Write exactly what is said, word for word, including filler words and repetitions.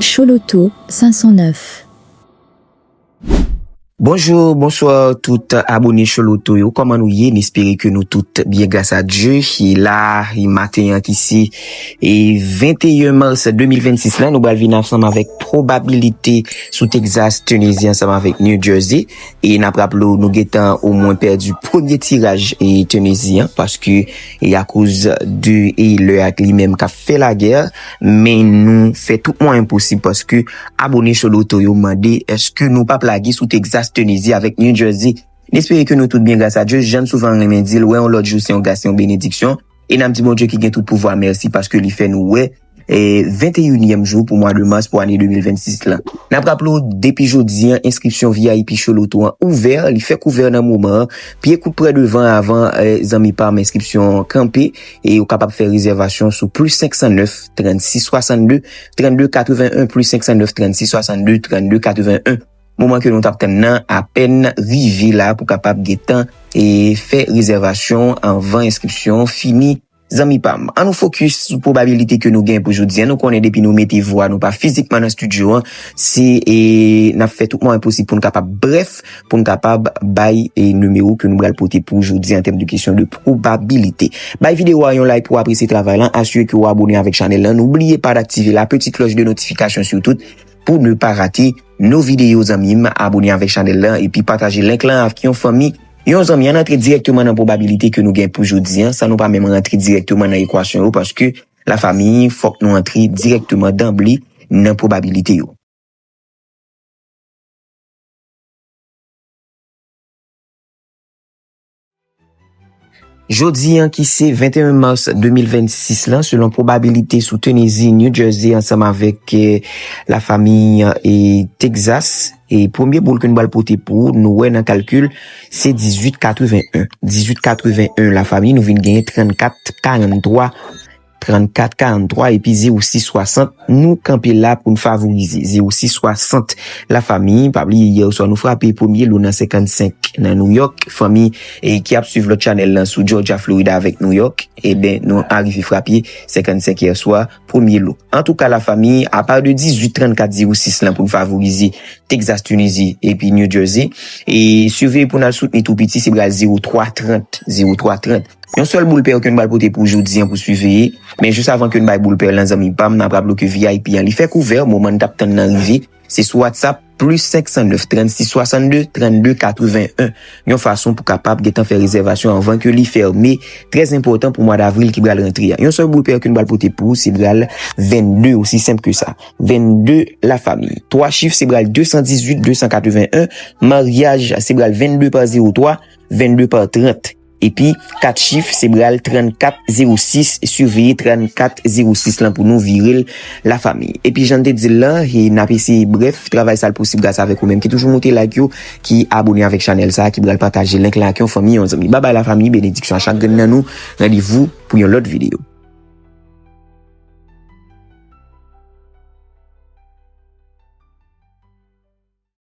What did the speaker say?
Choloto cinq cent neuf. Bonjou, bonswa tout abone Choloto yo. Kòman nou ye? M espere ke nou tout byen gras a Dye. E la, e maten an ki se, e venteyen mas de mil vennsis la, nou pral vin ansanm avèk pwobabilite sou Texas, Tennessee ansanm avèk New Jersey. E n ap raple w, nou gentan omwen pèdi premye tiraj e Tennessee an, paske e akoz de e lè ak li menm k ap fè lagè, men nou fè tout mwayen posib paske abone Choloto yo mande èske nou p ap lage sou Texas, Tennessee avèk New Jersey. N espere ke nou tout byen gras a Dye. Jan n souvan renmen di l, wè yon lòt jou se yon gras, se yon benediksyon. E n ap di Bondye ki gen tout pouvwa mèsi paske li fè nou wè e venteyinyèm jou pou mwa de mas pou ane de mil vennsis la. N ap raple w, depi jodi an, enskripsyon V I P Choloto an ouvè, li fèk ouvè nan moman an. Pye kout prè devan avan, e, zanmi pa m, enskripsyon an kanpe, e ou kapab fè rezèvasyon sou plis senk san nèf, trannsis swasannde, trannde katreven en, plis senk san nèf, trannsis swasannde, trannde katreven en. Moman ke nou t ap tann nan apèn rive la pou kapab gentan e fè rezèvasyon anvan enskripsyon an fini. Zanmi pa m, an nou fokis sou pwobabilite ke nou gen pou jodi an. Nou konnen depi nou mete vwa, nou pa fizikman nan estidyo an, se, e, n ap fè tout mwayen posib pou n kapab, brèf, pou n kapab bay, e, nimewo ke nou pral pote pou jodi an tèm de kesyon de pwobabilite. Bay videyo a yon like pou w apresye travay lan, asire ke w abone avèk chanèl lan. N'oubliez pas d'activer la petite cloche de notification surtout pour ne pas rater nos vidéos, zanmi m. Abone avèk chanèl lan epi pataje link lan avèk yon fanmi, yon zanmi. Ann antre dirèkteman nan pwobabilite ke nou gen pou jodi an, san nou pa menm rantre dirèkteman nan ekwasyon yo, paske lafanmi, fòk nou antre dirèkteman danble nan pwobabilite yo. Jodi an ki se venteyen mas de mil vennsis lan, selon pwobabilite sou Tennessee, New Jersey ansanm avèk, e, lafanmi, e, Texas, e premye boul ke nou pral pote pou nou wè nan kalkil, se dizuit katreven en. Dizuit katreven en, lafanmi, nou vin genyen trannkat karanntwa, trannkat karanntwa epi zewo sis swasant. Nou kanpe la pou n favorize zewo sis swasant, lafanmi. Pa bliye, yè swa nou frape premye lo nan senkannsenk nan New York. Fanmi, e, ki ap swiv lòt chanèl lan sou Georgia, Florida avèk New York, eben, nou arive frape senkannsenk yè swa, premye lo. Antouka, lafanmi, apa de dizuit trannkat zewo sis lan pou n favorize Texas, Tennessee epi New Jersey. E siveye pou n al soutni tou piti, se pral zewo twa trant, zewo twa trant. Yon sèl boul pè ke n pral pote pou jodi an pou siveye. Men jis avan ke n bay boul pè lan, zanmi pa m, n ap raple w ke V I P an, li fèk ouvè, moman n t ap tann nan rive. Se sou WhatsApp, plis senk san nèf, trannsis swasannde, trannde katreven en. Yon fason pou kapab gentan fè rezèvasyon anvan ke li fèmen. Trè enpòtan pou mwa davril ki pral rantre a. Yon sèl boul pè ke n pral pote pou ou, se pral vennde, osi senp ke sa. Vennde, lafanmi. Twa chif, se pral de san dizuit, de san katreven en. Maryaj, se pral vennde pa zewo twa, vennde pa trant. Epi, kat chif, se pral trannkat zewo sis, siveye trannkat zewo sis lan pou nou vire l, lafanmi. Epi, jan n te di l lan, e n ap eseye, brèf, travay sa l posib gras avèk ou menm ki toujou moute like yo, ki abone avèk chanèl sa, ki pral pataje link lan ak yon fanmi, yon zanmi. Babay, lafanmi, benediksyon a chak grenn nan nou. Randevou pou yon lòt videyo.